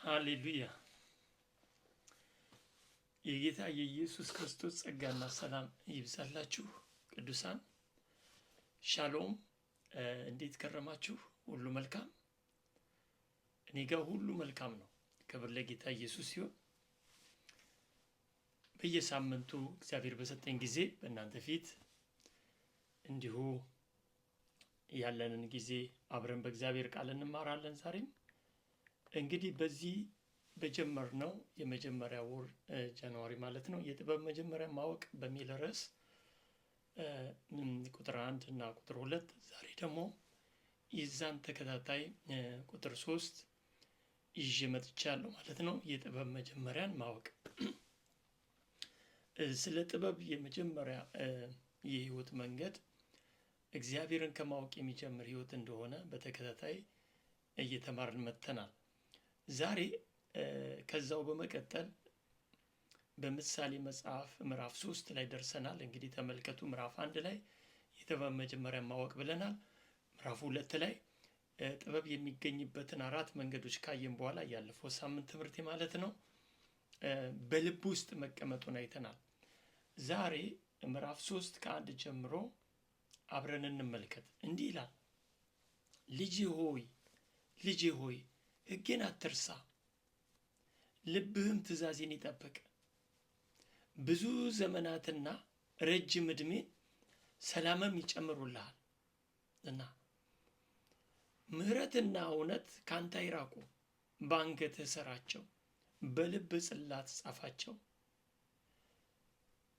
ሃሌሉያ! የጌታ የኢየሱስ ክርስቶስ ጸጋና ሰላም ይብዛላችሁ ቅዱሳን። ሻሎም። እንዴት ከረማችሁ? ሁሉ መልካም? እኔ ጋር ሁሉ መልካም ነው። ክብር ለጌታ ኢየሱስ ሲሆን በየሳምንቱ እግዚአብሔር በሰጠኝ ጊዜ በእናንተ ፊት እንዲሁ ያለንን ጊዜ አብረን በእግዚአብሔር ቃል እንማራለን። ዛሬም እንግዲህ በዚህ በጀመርነው የመጀመሪያ ወር January ማለት ነው፣ የጥበብ መጀመሪያ ማወቅ በሚል ርዕስ ቁጥር 1 እና ቁጥር 2፣ ዛሬ ደግሞ የዛን ተከታታይ ቁጥር 3 ይዤ መጥቻለሁ ማለት ነው። የጥበብ መጀመሪያን ማወቅ። ስለ ጥበብ የመጀመሪያ የህይወት መንገድ እግዚአብሔርን ከማወቅ የሚጀምር ህይወት እንደሆነ በተከታታይ እየተማርን መጥተናል። ዛሬ ከዛው በመቀጠል በምሳሌ መጽሐፍ ምዕራፍ 3 ላይ ደርሰናል። እንግዲህ ተመልከቱ፣ ምዕራፍ 1 ላይ የጥበብ መጀመሪያ ማወቅ ብለናል። ምዕራፍ 2 ላይ ጥበብ የሚገኝበትን አራት መንገዶች ካየን በኋላ፣ ያለፈው ሳምንት ትምህርቴ ማለት ነው፣ በልብ ውስጥ መቀመጡን አይተናል። ዛሬ ምዕራፍ 3 ከ1 ጀምሮ አብረን እንመልከት። እንዲህ ይላል፣ ልጄ ሆይ፣ ልጄ ሆይ፣ ሕጌን አትርሳ፣ ልብህም ትእዛዜን ይጠብቅ። ብዙ ዘመናትና ረጅም ዕድሜን ሰላምም ይጨምሩልሃል እና ምሕረትና እውነት ካንተ አይራቁ፣ በአንገትህ እሰራቸው፣ በልብህ ጽላት ጻፋቸው።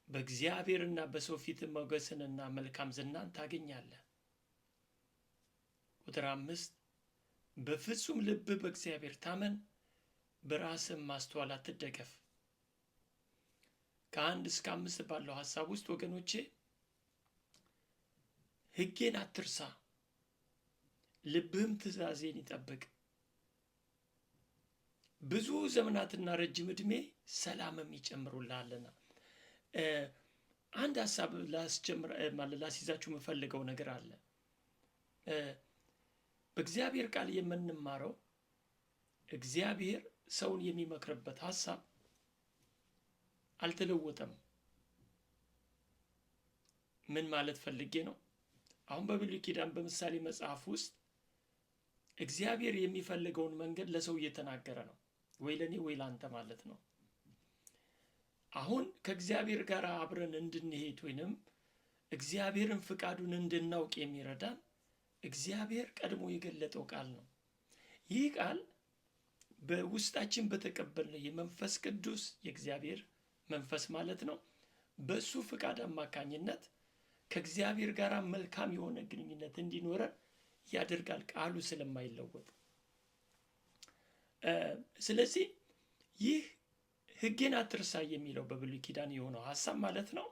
በእግዚአብሔርና በሰው ፊት ሞገስንና መልካም ዝናን ታገኛለህ። ቁጥር 5፣ በፍጹም ልብህ በእግዚአብሔር ታመን፣ በራስህም ማስተዋል አትደገፍ። ከ1 እስከ 5 ባለው ሀሳብ ውስጥ ወገኖቼ፣ ሕጌን አትርሳ፣ ልብህም ትእዛዜን ይጠብቅ፣ ብዙ ዘመናትና ረጅም ዕድሜ ሰላምም ይጨምሩልሃልና። አንድ ሀሳብ ላስጀምር፣ ማለት ላስይዛችሁ የምፈልገው ነገር አለ። በእግዚአብሔር ቃል የምንማረው እግዚአብሔር ሰውን የሚመክርበት ሀሳብ አልተለወጠም። ምን ማለት ፈልጌ ነው? አሁን በብሉይ ኪዳን በምሳሌ መጽሐፍ ውስጥ እግዚአብሔር የሚፈልገውን መንገድ ለሰው እየተናገረ ነው። ወይ ለኔ ወይ ላንተ ማለት ነው። አሁን ከእግዚአብሔር ጋር አብረን እንድንሄድ ወይንም እግዚአብሔርን ፍቃዱን እንድናውቅ የሚረዳን እግዚአብሔር ቀድሞ የገለጠው ቃል ነው። ይህ ቃል በውስጣችን በተቀበልነው የመንፈስ ቅዱስ፣ የእግዚአብሔር መንፈስ ማለት ነው፣ በሱ ፍቃድ አማካኝነት ከእግዚአብሔር ጋር መልካም የሆነ ግንኙነት እንዲኖረን ያደርጋል፣ ቃሉ ስለማይለወጥ። ስለዚህ ይህ ሕጌን አትርሳ የሚለው በብሉይ ኪዳን የሆነው ሀሳብ ማለት ነው።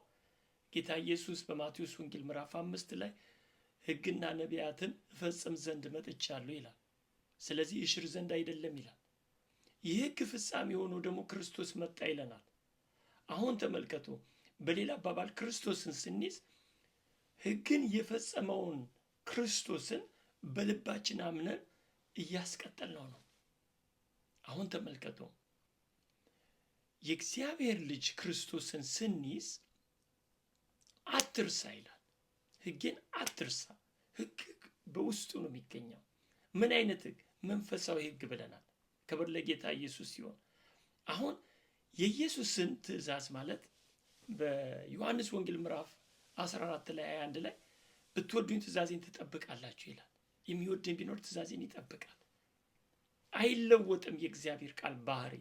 ጌታ ኢየሱስ በማቴዎስ ወንጌል ምዕራፍ 5 ላይ ሕግና ነቢያትን እፈጽም ዘንድ መጥቻለሁ ይላል። ስለዚህ እሽር ዘንድ አይደለም ይላል። ይህ ሕግ ፍጻሜ ሆኖ ደግሞ ክርስቶስ መጣ ይለናል። አሁን ተመልከቱ፣ በሌላ አባባል ክርስቶስን ስንይዝ ሕግን የፈጸመውን ክርስቶስን በልባችን አምነን እያስቀጠልነው ነው። አሁን ተመልከቱ፣ የእግዚአብሔር ልጅ ክርስቶስን ስንይዝ አትርሳ ይላል። ሕጌን አትርሳ። ሕግ በውስጡ ነው የሚገኘው። ምን አይነት ሕግ? መንፈሳዊ ሕግ ብለናል። ክብር ለጌታ ኢየሱስ ሲሆን አሁን የኢየሱስን ትእዛዝ ማለት በዮሐንስ ወንጌል ምዕራፍ 14 ላይ 21 ላይ ብትወዱኝ ትእዛዜን ትጠብቃላችሁ ይላል። የሚወደኝ ቢኖር ትእዛዜን ይጠብቃል። አይለወጥም የእግዚአብሔር ቃል ባህሪ።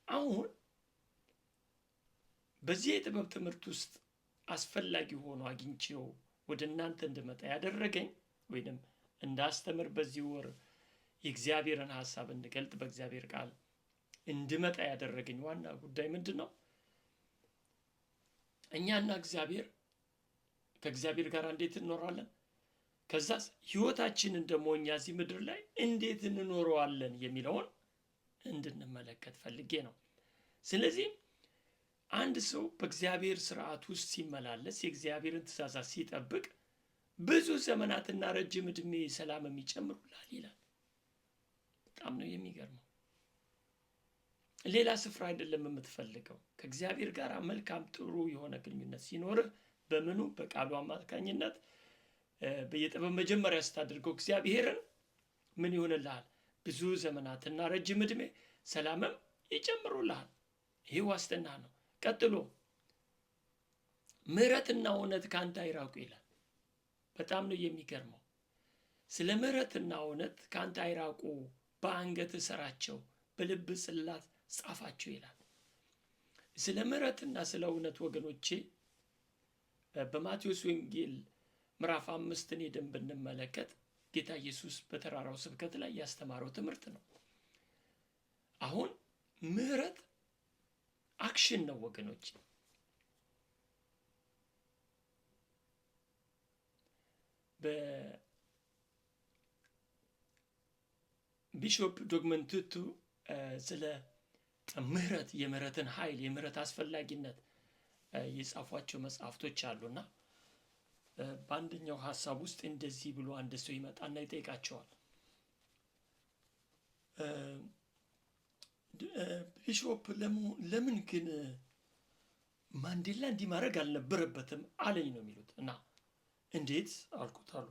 አሁን በዚህ የጥበብ ትምህርት ውስጥ አስፈላጊ ሆኖ አግኝቼው ወደ እናንተ እንድመጣ ያደረገኝ ወይንም እንዳስተምር፣ በዚህ ወር የእግዚአብሔርን ሀሳብ እንድገልጥ በእግዚአብሔር ቃል እንድመጣ ያደረገኝ ዋና ጉዳይ ምንድን ነው? እኛና እግዚአብሔር፣ ከእግዚአብሔር ጋር እንዴት እንኖራለን? ከዛስ ህይወታችንን ደግሞ እኛ እዚህ ምድር ላይ እንዴት እንኖረዋለን የሚለውን እንድንመለከት ፈልጌ ነው። ስለዚህ አንድ ሰው በእግዚአብሔር ስርዓት ውስጥ ሲመላለስ፣ የእግዚአብሔርን ትእዛዛት ሲጠብቅ ብዙ ዘመናትና ረጅም ዕድሜ ሰላምም ይጨምሩልሃል ይላል። በጣም ነው የሚገርመው። ሌላ ስፍራ አይደለም የምትፈልገው። ከእግዚአብሔር ጋር መልካም ጥሩ የሆነ ግንኙነት ሲኖርህ በምኑ በቃሉ አማካኝነት በየጥበብ መጀመሪያ ስታደርገው እግዚአብሔርን ምን ይሆንልሃል? ብዙ ዘመናትና ረጅም ዕድሜ ሰላምም ይጨምሩልሃል። ይህ ዋስትና ነው። ቀጥሎ ምሕረትና እውነት ከአንተ አይራቁ ይላል። በጣም ነው የሚገርመው። ስለ ምሕረትና እውነት ከአንተ አይራቁ፣ በአንገትህ እሰራቸው፣ በልብህ ጽላት ጻፋቸው ይላል። ስለ ምሕረትና ስለ እውነት ወገኖቼ በማቴዎስ ወንጌል ምዕራፍ 5ን ሄደን ብንመለከት ጌታ ኢየሱስ በተራራው ስብከት ላይ ያስተማረው ትምህርት ነው። አሁን ምሕረት action ነው ወገኖች። በቢሾፕ ዶግመንድ ቱቱ ስለ ምህረት፣ የምህረትን ኃይል፣ የምህረት አስፈላጊነት የጻፏቸው መጽሐፍቶች አሉና በአንደኛው ሐሳብ ውስጥ እንደዚህ ብሎ አንድ ሰው ይመጣና ይጠይቃቸዋል። ቢሾፕ ለምን ግን ማንዴላ እንዲህ ማድረግ አልነበረበትም አለኝ ነው የሚሉት። እና እንዴት አልኩት አሉ።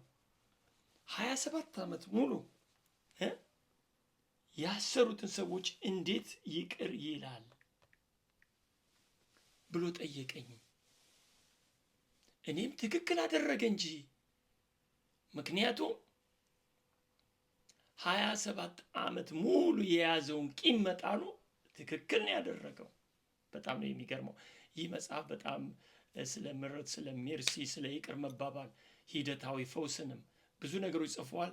27 ዓመት ሙሉ ያሰሩትን ሰዎች እንዴት ይቅር ይላል ብሎ ጠየቀኝ። እኔም ትክክል አደረገ እንጂ፣ ምክንያቱም 27 ዓመት ሙሉ የያዘውን ቂም መጣሉ ትክክል ነው ያደረገው። በጣም ነው የሚገርመው። ይህ መጽሐፍ በጣም ስለ ምሕረት፣ ስለ ሜርሲ፣ ስለ ይቅር መባባል፣ ሂደታዊ ፈውስንም ብዙ ነገሮች ጽፈዋል።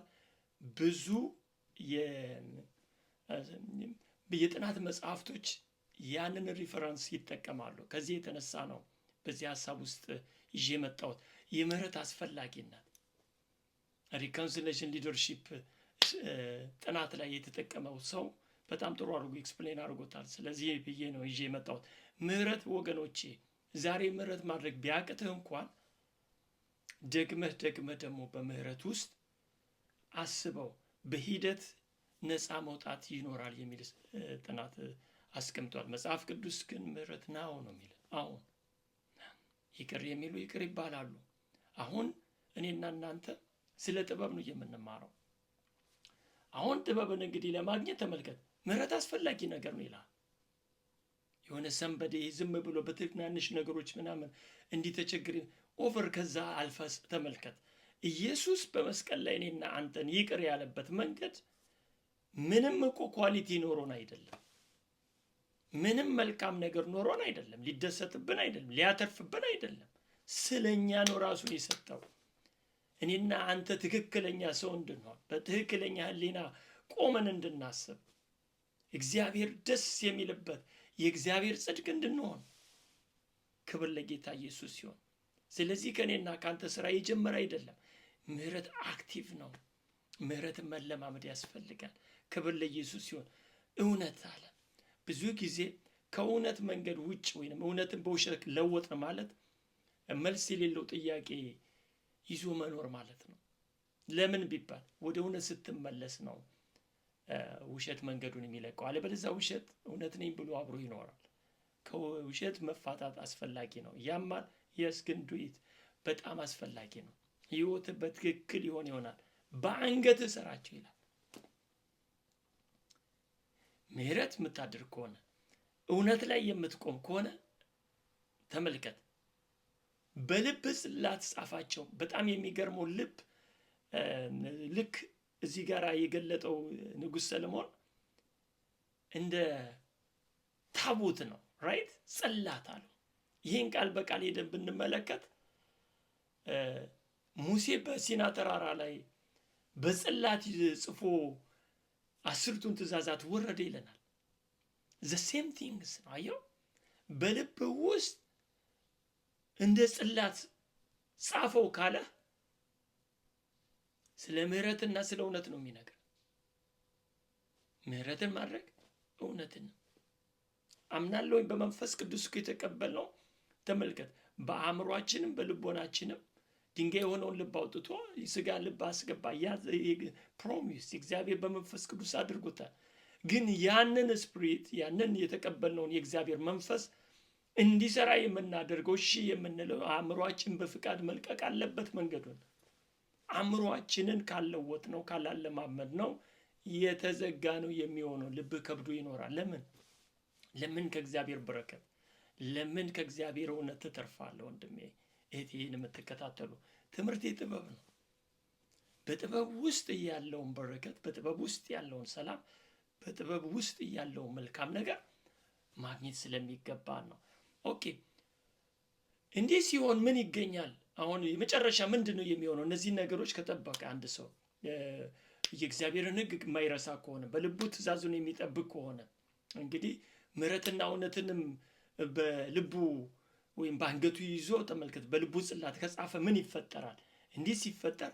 ብዙ የጥናት መጽሐፍቶች ያንን reference ይጠቀማሉ። ከዚህ የተነሳ ነው በዚህ ሐሳብ ውስጥ ይዤ የመጣሁት የምህረት አስፈላጊነት። Reconciliation leadership ጥናት ላይ የተጠቀመው ሰው በጣም ጥሩ አድርጎ explain አድርጎታል። ስለዚህ ብዬ ነው ይዤ የመጣሁት። ምህረት ወገኖቼ፣ ዛሬ ምህረት ማድረግ ቢያቅትህ እንኳን ደግመህ ደግመህ ደግሞ በምህረት ውስጥ አስበው፣ በሂደት ነፃ መውጣት ይኖራል የሚል ጥናት አስቀምጧል። መጽሐፍ ቅዱስ ግን ምህረት now ነው የሚል። አሁን ይቅር የሚሉ ይቅር ይባላሉ። አሁን እኔና እናንተ ስለ ጥበብ ነው የምንማረው። አሁን ጥበብን እንግዲህ ለማግኘት ተመልከት፣ ምህረት አስፈላጊ ነገር ነው ይላል። የሆነ somebody ዝም ብሎ በትናንሽ ነገሮች ምናምን እንዲህ ተቸግሬ over ከዛ አልፈስ ተመልከት። ኢየሱስ በመስቀል ላይ እኔና አንተን ይቅር ያለበት መንገድ ምንም እኮ quality ኖሮን አይደለም። ምንም መልካም ነገር ኖሮን አይደለም። ሊደሰትብን አይደለም። ሊያተርፍብን አይደለም። ስለኛ ነው ራሱን የሰጠው። እኔና አንተ ትክክለኛ ሰው እንድንሆን፣ በትክክለኛ ሕሊና ቆመን እንድናስብ፣ እግዚአብሔር ደስ የሚልበት የእግዚአብሔር ጽድቅ እንድንሆን፣ ክብር ለጌታ ኢየሱስ ሲሆን፣ ስለዚህ ከኔና ካንተ ስራ የጀመረ አይደለም። ምህረት active ነው። ምህረትን መለማመድ ያስፈልጋል። ክብር ለኢየሱስ ሲሆን፣ እውነት አለ። ብዙ ጊዜ ከእውነት መንገድ ውጭ ወይንም እውነትን በውሸት ለወጥን ማለት መልስ የሌለው ጥያቄ ይዞ መኖር ማለት ነው። ለምን ቢባል ወደ እውነት ስትመለስ ነው ውሸት መንገዱን የሚለቀው። አለበለዚያ ውሸት እውነት ነኝ ብሎ አብሮ ይኖራል። ከውሸት መፋታት አስፈላጊ ነው። ያማል፣ yes፣ ግን do it፣ በጣም አስፈላጊ ነው። ህይወት በትክክል ይሆን ይሆናል። በአንገትህ እሰራቸው ይላል። ምህረት የምታደርግ ከሆነ፣ እውነት ላይ የምትቆም ከሆነ፣ ተመልከት፣ በልብ ጽላት ጻፋቸው። በጣም የሚገርመው ልብ ልክ እዚህ ጋር የገለጠው ንጉሥ ሰለሞን እንደ ታቦት ነው፣ right፣ ጽላት አለው። ይህን ቃል በቃል ሄደን ብንመለከት ሙሴ በሲና ተራራ ላይ በጽላት ጽፎ አስርቱን ትእዛዛት ወረደ ይለናል። The same things ነው። አየው፣ በልብ ውስጥ እንደ ጽላት ጻፈው ካለ ስለ ምህረትና ስለ እውነት ነው የሚነግር። ምህረትን ማድረግ እውነትን ነው። አምናለሁኝ በመንፈስ ቅዱስ እኮ የተቀበልነው፣ ተመልከት፣ በአእምሯችንም በልቦናችንም ድንጋይ የሆነውን ልብ አውጥቶ የስጋ ልብ አስገባ። ያ promise እግዚአብሔር በመንፈስ ቅዱስ አድርጎታል። ግን ያንን spirit፣ ያንን የተቀበልነውን የእግዚአብሔር መንፈስ እንዲሰራ የምናደርገው፣ እሺ የምንለው፣ አእምሯችን በፍቃድ መልቀቅ አለበት መንገዱን። አእምሯችንን ካልለወጥነው፣ ካላለማመድነው የተዘጋ ነው የሚሆነው። ልብህ ከብዶ ይኖራል። ለምን ከእግዚአብሔር በረከት፣ ለምን ከእግዚአብሔር እውነት ትተርፋለህ? ወንድሜ፣ እህቴ፣ ይህን የምትከታተሉ፣ ትምህርት የጥበብ ነው። በጥበብ ውስጥ ያለውን በረከት፣ በጥበብ ውስጥ ያለውን ሰላም፣ በጥበብ ውስጥ ያለውን መልካም ነገር ማግኘት ስለሚገባን ነው። Okay፣ እንዲህ ሲሆን ምን ይገኛል? አሁን የመጨረሻ ምንድን ነው የሚሆነው? እነዚህ ነገሮች ከጠበቀ፣ አንድ ሰው የእግዚአብሔርን ሕግ የማይረሳ ከሆነ፣ በልቡ ትእዛዙን የሚጠብቅ ከሆነ፣ እንግዲህ ምሕረትና እውነትንም በልቡ ወይም በአንገቱ ይዞ፣ ተመልከት፣ በልቡ ጽላት ከጻፈ ምን ይፈጠራል? እንዲህ ሲፈጠር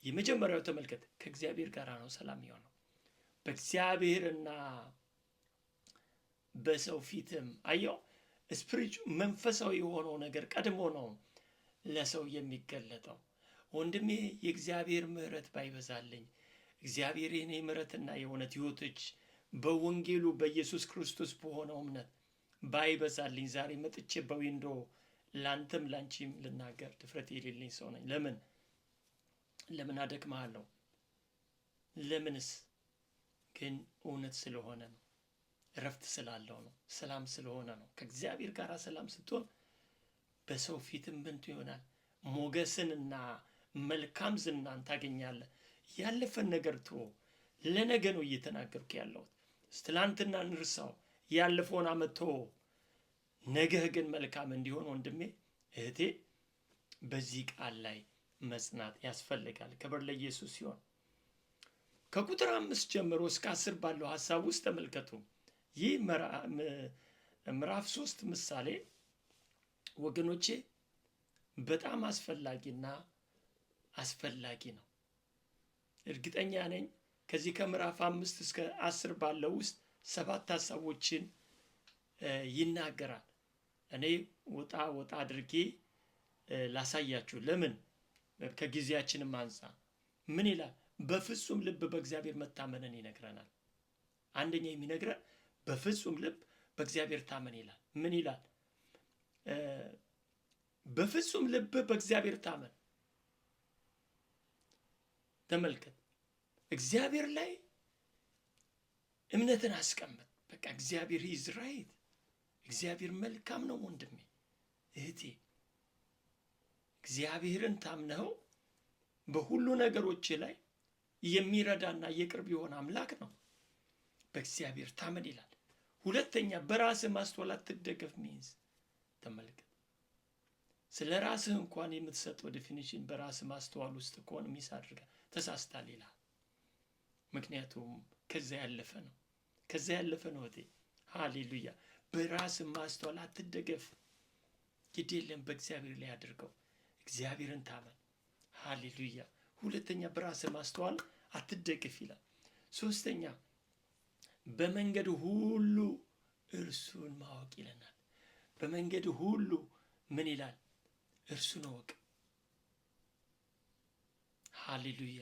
የመጀመሪያው፣ ተመልከት፣ ከእግዚአብሔር ጋር ነው ሰላም የሆነው። በእግዚአብሔርና በሰው ፊትም፣ አየው፣ spirit መንፈሳዊ የሆነው ነገር ቀድሞ ነው ለሰው የሚገለጠው። ወንድሜ፣ የእግዚአብሔር ምሕረት ባይበዛልኝ፣ እግዚአብሔር የኔ ምሕረትና የእውነት ሕይወቶች በወንጌሉ በኢየሱስ ክርስቶስ በሆነው እምነት ባይበዛልኝ ዛሬ መጥቼ በ window ላንተም ላንቺም ልናገር ድፍረት የሌለኝ ሰው ነኝ። ለምን አደክምሃለሁ? ለምንስ? ግን እውነት ስለሆነ ነው። እረፍት ስላለው ነው። ሰላም ስለሆነ ነው። ከእግዚአብሔር ጋር ሰላም ስትሆን በሰው ፊትም ብንቱ ይሆናል። ሞገስንና መልካም ዝናን ታገኛለህ። ያለፈን ነገር ትቶ ለነገ ነው እየተናገርኩ ያለሁት። ትላንትና እንርሳው፣ ያለፈውን አመት ተወው። ነገህ ግን መልካም እንዲሆን ወንድሜ፣ እህቴ፣ በዚህ ቃል ላይ መጽናት ያስፈልጋል። ክብር ለኢየሱስ ሲሆን ከቁጥር 5 ጀምሮ እስከ 10 ባለው ሀሳብ ውስጥ ተመልከቱ። ይህ ምዕራፍ 3 ምሳሌ፣ ወገኖቼ፣ በጣም አስፈላጊና አስፈላጊ ነው። እርግጠኛ ነኝ ከዚህ ከምዕራፍ 5 እስከ 10 ባለው ውስጥ ሰባት ሀሳቦችን ይናገራል። እኔ ወጣ ወጣ አድርጌ ላሳያችሁ። ለምን? ከጊዜያችንም አንጻር። ምን ይላል? በፍጹም ልብ በእግዚአብሔር መታመንን ይነግረናል። አንደኛ የሚነግረን በፍጹም ልብ በእግዚአብሔር ታመን ይላል። ምን ይላል? በፍጹም ልብ በእግዚአብሔር ታመን። ተመልከት፣ እግዚአብሔር ላይ እምነትን አስቀምጥ። በቃ እግዚአብሔር is right። እግዚአብሔር መልካም ነው። ወንድሜ፣ እህቴ፣ እግዚአብሔርን ታምነኸው በሁሉ ነገሮች ላይ የሚረዳና የቅርብ የሆነ አምላክ ነው። በእግዚአብሔር ታመን ይላል። ሁለተኛ በራስህ ማስተዋል አትደገፍ means፣ ተመልከት። ስለ ራስህ እንኳን የምትሰጠው definition በራስህ ማስተዋል ውስጥ ከሆነ miss አድርገሃል፣ ተሳስተሃል ይላል። ምክንያቱም ከዛ ያለፈ ነው። ከዛ ያለፈ ነው እህቴ። ሃሌሉያ። በራስህ ማስተዋል አትደገፍ። ግድ የለም፣ በእግዚአብሔር ላይ አድርገው። እግዚአብሔርን ታመን። ሃሌሉያ። ሁለተኛ በራስህ ማስተዋል አትደገፍ ይላል። ሶስተኛ በመንገድ ሁሉ እርሱን ማወቅ ይለናል። በመንገድ ሁሉ ምን ይላል? እርሱን እወቅ። ሃሌሉያ።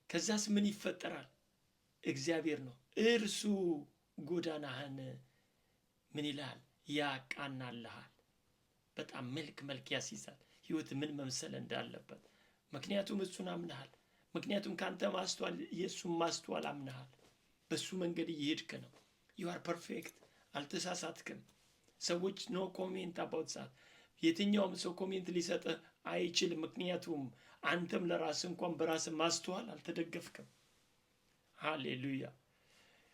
ከዛስ ምን ይፈጠራል? እግዚአብሔር ነው። እርሱ ጎዳናህን ምን ይላል? ያቃናልሃል። በጣም መልክ መልክ ያስይዛል። ህይወት ምን መምሰል እንዳለበት። ምክንያቱም እሱን አምነሃል። ምክንያቱም ከአንተ ማስተዋል የእሱን ማስተዋል አምነሃል። በሱ መንገድ እየሄድክ ነው። You are perfect። አልተሳሳትክም። ሰዎች no comment about that። የትኛውም ሰው comment ሊሰጥህ አይችልም። ምክንያቱም አንተም ለራስህ እንኳን በራስህ ማስተዋል አልተደገፍክም። ሃሌሉያ።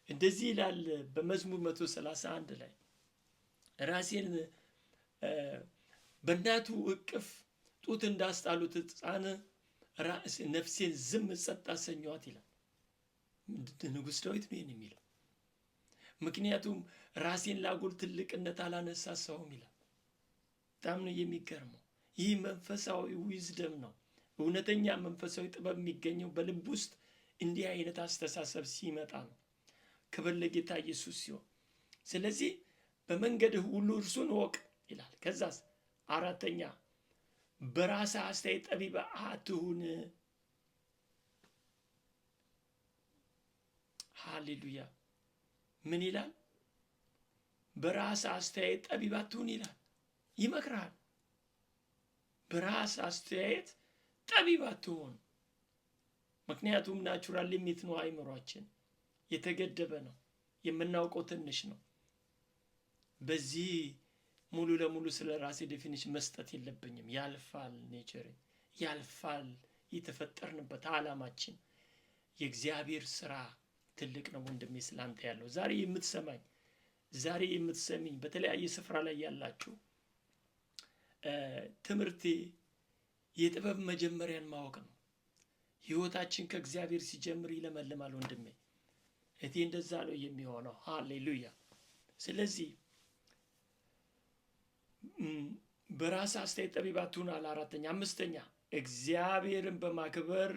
እንደዚህ ይላል በመዝሙር 131 ላይ፣ ራሴን በእናቱ እቅፍ ጡት እንዳስጣሉት ሕፃን ነፍሴን ዝም ጸጥ አሰኘኋት ይላል። ንጉሥ ዳዊት ነው ይህን የሚለው። ምክንያቱም ራሴን ላጉል ትልቅነት አላነሳሳሁም ይላል። በጣም ነው የሚገርመው። ይህ መንፈሳዊ wisdom ነው። እውነተኛ መንፈሳዊ ጥበብ የሚገኘው በልብ ውስጥ እንዲህ አይነት አስተሳሰብ ሲመጣ ነው። ክብር ለጌታ ኢየሱስ ሲሆን፣ ስለዚህ በመንገድህ ሁሉ እርሱን እወቅ ይላል። ከዛስ አራተኛ በራስህ አስተያየት ጠቢብ አትሁን። ሃሌሉያ። ምን ይላል? በራስ አስተያየት ጠቢብ አትሁን ይላል። ይመክርሃል። በራስ አስተያየት ጠቢብ አትሁን። ምክንያቱም natural limit ነው፣ አይምሯችን የተገደበ ነው። የምናውቀው ትንሽ ነው። በዚህ ሙሉ ለሙሉ ስለ ራሴ definition መስጠት የለብኝም። ያልፋል፣ nature ያልፋል። የተፈጠርንበት ዓላማችን የእግዚአብሔር ስራ ትልቅ ነው ወንድሜ፣ ስላንተ ያለው ዛሬ የምትሰማኝ፣ ዛሬ የምትሰሚኝ፣ በተለያየ ስፍራ ላይ ያላችሁ፣ ትምህርቴ የጥበብ መጀመሪያን ማወቅ ነው። ህይወታችን ከእግዚአብሔር ሲጀምር ይለመልማል ወንድሜ፣ እህቴ፣ እንደዛ ነው የሚሆነው። ሃሌሉያ። ስለዚህ በራስ አስተያየት ጠቢብ አትሁን አለ። አራተኛ። አምስተኛ እግዚአብሔርን በማክበር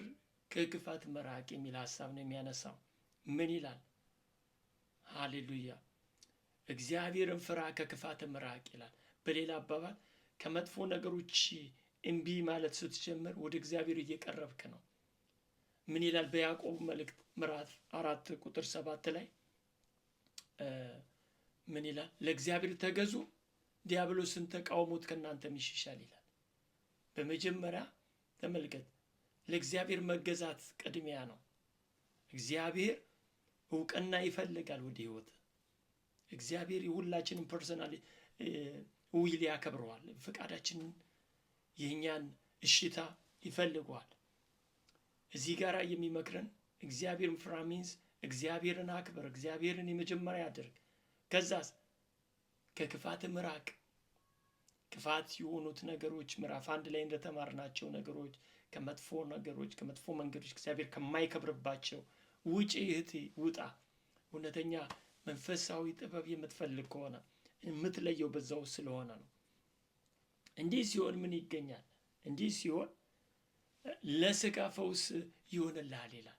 ከክፋት መራቅ የሚል ሀሳብ ነው የሚያነሳው። ምን ይላል? ሃሌሉያ። እግዚአብሔርን ፍራ፣ ከክፋት ራቅ ይላል። በሌላ አባባል ከመጥፎ ነገሮች እምቢ ማለት ስትጀምር ወደ እግዚአብሔር እየቀረብክ ነው። ምን ይላል? በያዕቆብ መልእክት ምዕራፍ 4 ቁጥር 7 ላይ ምን ይላል? ለእግዚአብሔር ተገዙ፣ ዲያብሎስን ተቃውሙት፣ ከእናንተም ይሸሻል ይላል። በመጀመሪያ ተመልከት፣ ለእግዚአብሔር መገዛት ቅድሚያ ነው። እግዚአብሔር እውቅና ይፈልጋል ወደ ህይወት። እግዚአብሔር የሁላችንን personal will ያከብረዋል። ፍቃዳችንን፣ የእኛን እሽታ ይፈልገዋል። እዚህ ጋር የሚመክረን እግዚአብሔርን ፍራ means እግዚአብሔርን አክብር፣ እግዚአብሔርን የመጀመሪያ አድርግ። ከዛስ ከክፋትም ራቅ። ክፋት የሆኑት ነገሮች ምዕራፍ 1 ላይ እንደተማርናቸው ነገሮች፣ ከመጥፎ ነገሮች፣ ከመጥፎ መንገዶች፣ እግዚአብሔር ከማይከብርባቸው ውጪ እህቴ፣ ውጣ። እውነተኛ መንፈሳዊ ጥበብ የምትፈልግ ከሆነ የምትለየው በዛው ስለሆነ ነው። እንዲህ ሲሆን ምን ይገኛል? እንዲህ ሲሆን ለስጋ ፈውስ ይሆንልሃል ይላል።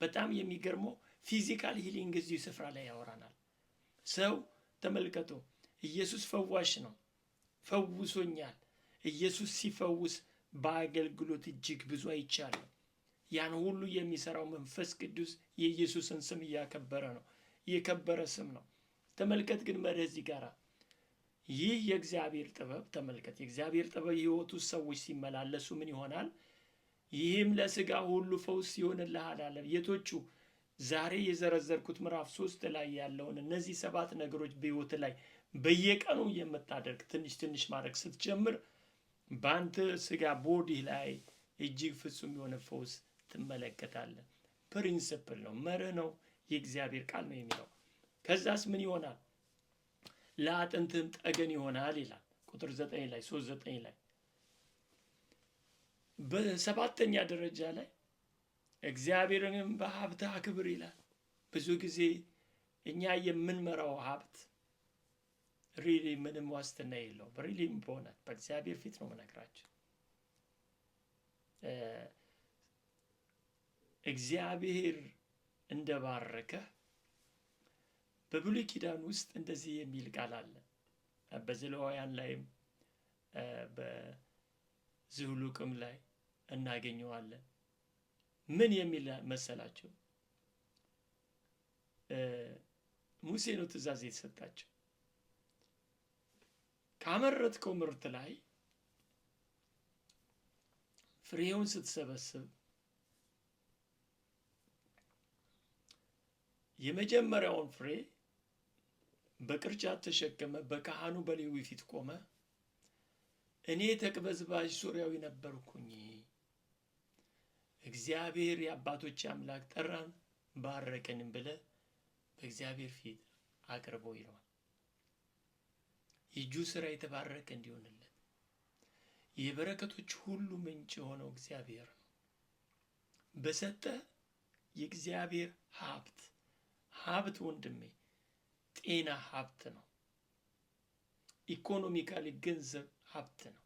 በጣም የሚገርመው physical healing እዚሁ ስፍራ ላይ ያወራናል። ሰው ተመልከቱ፣ ኢየሱስ ፈዋሽ ነው፣ ፈውሶኛል። ኢየሱስ ሲፈውስ በአገልግሎት እጅግ ብዙ አይቻለሁ። ያን ሁሉ የሚሰራው መንፈስ ቅዱስ የኢየሱስን ስም እያከበረ ነው። የከበረ ስም ነው። ተመልከት ግን መርህ እዚህ ጋር ይህ የእግዚአብሔር ጥበብ፣ ተመልከት፣ የእግዚአብሔር ጥበብ ህይወቱ ሰዎች ሲመላለሱ ምን ይሆናል? ይህም ለስጋ ሁሉ ፈውስ ይሆንልሃል አለ። የቶቹ? ዛሬ የዘረዘርኩት ምዕራፍ 3 ላይ ያለውን እነዚህ ሰባት ነገሮች በህይወት ላይ በየቀኑ የምታደርግ፣ ትንሽ ትንሽ ማድረግ ስትጀምር በአንተ ስጋ body ላይ እጅግ ፍጹም የሆነ ፈውስ ትመለከታለህ። Principle ነው፣ መርህ ነው፣ የእግዚአብሔር ቃል ነው የሚለው። ከዛስ ምን ይሆናል? ለአጥንትህም ጠገን ይሆናል ይላል። ቁጥር 9 ላይ፣ 3:9 ላይ። በሰባተኛ ደረጃ ላይ እግዚአብሔርንም በሀብትህ አክብር ይላል። ብዙ ጊዜ እኛ የምንመራው ሀብት really ምንም ዋስትና የለውም። Really በእውነት በእግዚአብሔር ፊት ነው የምነግራችሁ። እግዚአብሔር እንደባረከ በብሉይ ኪዳን ውስጥ እንደዚህ የሚል ቃል አለ። በዘሌዋውያን ላይም በዘኍልቍም ላይ እናገኘዋለን። ምን የሚል መሰላችሁ? ሙሴ ነው ትእዛዝ የተሰጣቸው። ካመረትከው ምርት ላይ ፍሬውን ስትሰበስብ የመጀመሪያውን ፍሬ በቅርጫት ተሸክመህ በካህኑ በሌዊ ፊት ቆመህ እኔ ተቅበዝባዥ ሶርያዊ ነበርኩኝ፣ እግዚአብሔር የአባቶች አምላክ ጠራን ባረከንም ብለህ በእግዚአብሔር ፊት አቅርበው ይለዋል። የእጁ ስራ የተባረከ እንዲሆንለት የበረከቶች ሁሉ ምንጭ የሆነው እግዚአብሔር ነው። በሰጠ የእግዚአብሔር ሀብት፣ ሀብት ወንድሜ፣ ጤና ሀብት ነው። Economically ገንዘብ ሀብት ነው።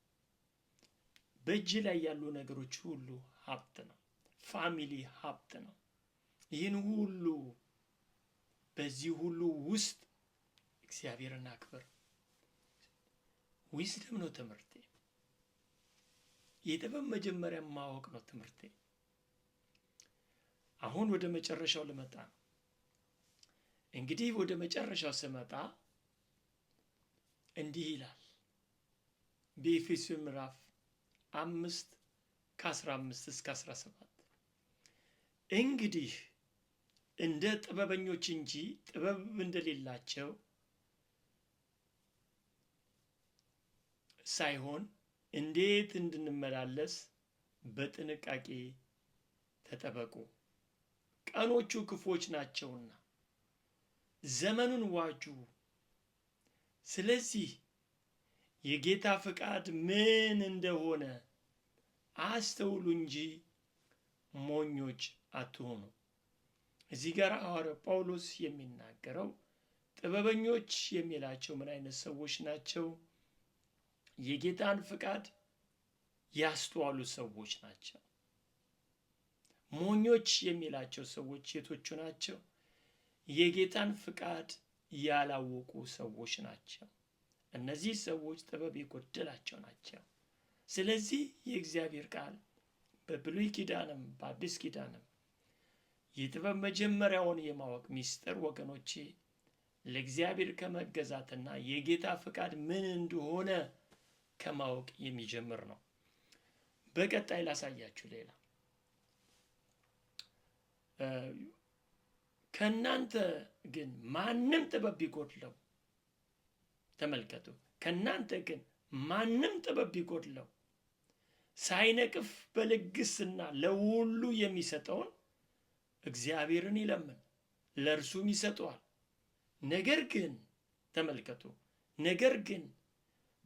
በእጅ ላይ ያሉ ነገሮች ሁሉ ሀብት ነው። Family ሀብት ነው። ይህን ሁሉ፣ በዚህ ሁሉ ውስጥ እግዚአብሔርን አክብር። Wisdom ነው ትምህርቴ። የጥበብ መጀመሪያ ማወቅ ነው ትምህርቴ። አሁን ወደ መጨረሻው ልመጣ ነው። እንግዲህ ወደ መጨረሻው ስመጣ እንዲህ ይላል በኤፌሶን ምዕራፍ 5 ከ15 እስከ 17፣ እንግዲህ እንደ ጥበበኞች እንጂ ጥበብ እንደሌላቸው ሳይሆን እንዴት እንድንመላለስ በጥንቃቄ ተጠበቁ። ቀኖቹ ክፉዎች ናቸውና ዘመኑን ዋጁ። ስለዚህ የጌታ ፈቃድ ምን እንደሆነ አስተውሉ እንጂ ሞኞች አትሆኑ። እዚህ ጋር ሐዋርያው ጳውሎስ የሚናገረው ጥበበኞች የሚላቸው ምን አይነት ሰዎች ናቸው? የጌታን ፍቃድ ያስተዋሉ ሰዎች ናቸው። ሞኞች የሚላቸው ሰዎች የቶቹ ናቸው? የጌታን ፍቃድ ያላወቁ ሰዎች ናቸው። እነዚህ ሰዎች ጥበብ የጎደላቸው ናቸው። ስለዚህ የእግዚአብሔር ቃል በብሉይ ኪዳንም በአዲስ ኪዳንም የጥበብ መጀመሪያውን የማወቅ ሚስጥር ወገኖቼ ለእግዚአብሔር ከመገዛትና የጌታ ፍቃድ ምን እንደሆነ ከማወቅ የሚጀምር ነው። በቀጣይ ላሳያችሁ ሌላ። ከእናንተ ግን ማንም ጥበብ ቢጎድለው፣ ተመልከቱ፣ ከእናንተ ግን ማንም ጥበብ ቢጎድለው ሳይነቅፍ በልግስና ለሁሉ የሚሰጠውን እግዚአብሔርን ይለምን፣ ለእርሱም ይሰጠዋል። ነገር ግን ተመልከቱ፣ ነገር ግን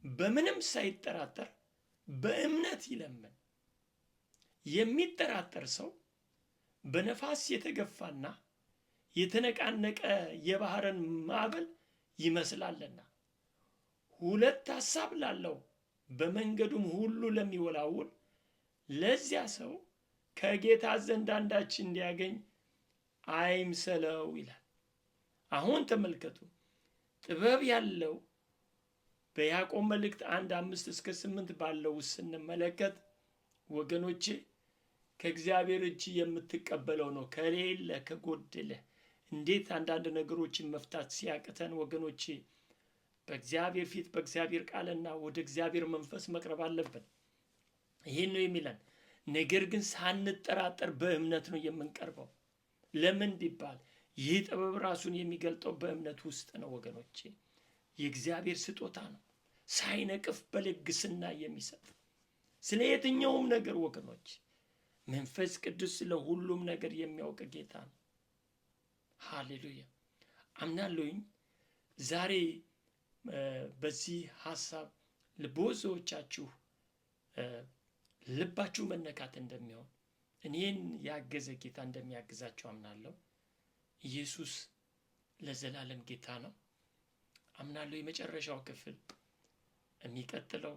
በምንም ሳይጠራጠር በእምነት ይለምን። የሚጠራጠር ሰው በነፋስ የተገፋና የተነቃነቀ የባህርን ማዕበል ይመስላልና ሁለት ሐሳብ ላለው በመንገዱም ሁሉ ለሚወላውል ለዚያ ሰው ከጌታ ዘንድ አንዳች እንዲያገኝ አይምሰለው ይላል። አሁን ተመልከቱ፣ ጥበብ ያለው በያዕቆብ መልእክት 1:5-8 ባለው ስንመለከት ወገኖቼ ከእግዚአብሔር እጅ የምትቀበለው ነው። ከሌለ ከጎደለ እንዴት አንዳንድ ነገሮችን መፍታት ሲያቅተን ወገኖቼ በእግዚአብሔር ፊት በእግዚአብሔር ቃልና ወደ እግዚአብሔር መንፈስ መቅረብ አለብን። ይሄን ነው የሚለን። ነገር ግን ሳንጠራጠር በእምነት ነው የምንቀርበው። ለምን ቢባል ይህ ጥበብ ራሱን የሚገልጠው በእምነት ውስጥ ነው ወገኖቼ። የእግዚአብሔር ስጦታ ነው፣ ሳይነቅፍ በልግስና የሚሰጥ ስለ የትኛውም ነገር ወገኖች። መንፈስ ቅዱስ ስለ ሁሉም ነገር የሚያውቅ ጌታ ነው። ሃሌሉያ። አምናለሁኝ ዛሬ በዚህ ሐሳብ ብዙዎቻችሁ ልባችሁ መነካት እንደሚሆን፣ እኔን ያገዘ ጌታ እንደሚያግዛችሁ አምናለሁ። ኢየሱስ ለዘላለም ጌታ ነው። አምናለሁ የመጨረሻው ክፍል የሚቀጥለው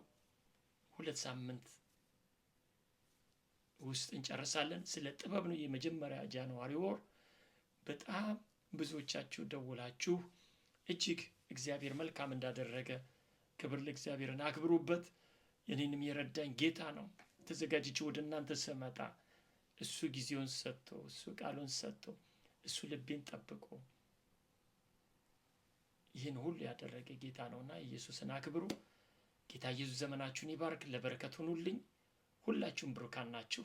2 ሳምንት ውስጥ እንጨርሳለን። ስለ ጥበብ ነው የመጀመሪያ ጃንዋሪ ወር። በጣም ብዙዎቻችሁ ደውላችሁ እጅግ እግዚአብሔር መልካም እንዳደረገ ክብር ለእግዚአብሔርን አክብሩበት። እኔንም የረዳኝ ጌታ ነው። ተዘጋጅቼ ወደ እናንተ ስመጣ እሱ ጊዜውን ሰጥቶ፣ እሱ ቃሉን ሰጥቶ፣ እሱ ልቤን ጠብቆ ይህን ሁሉ ያደረገ ጌታ ነውና ኢየሱስን አክብሩ። ጌታ ኢየሱስ ዘመናችሁን ይባርክ። ለበረከት ሁኑልኝ። ሁላችሁም ብሩካን ናችሁ።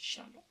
ሻሎም።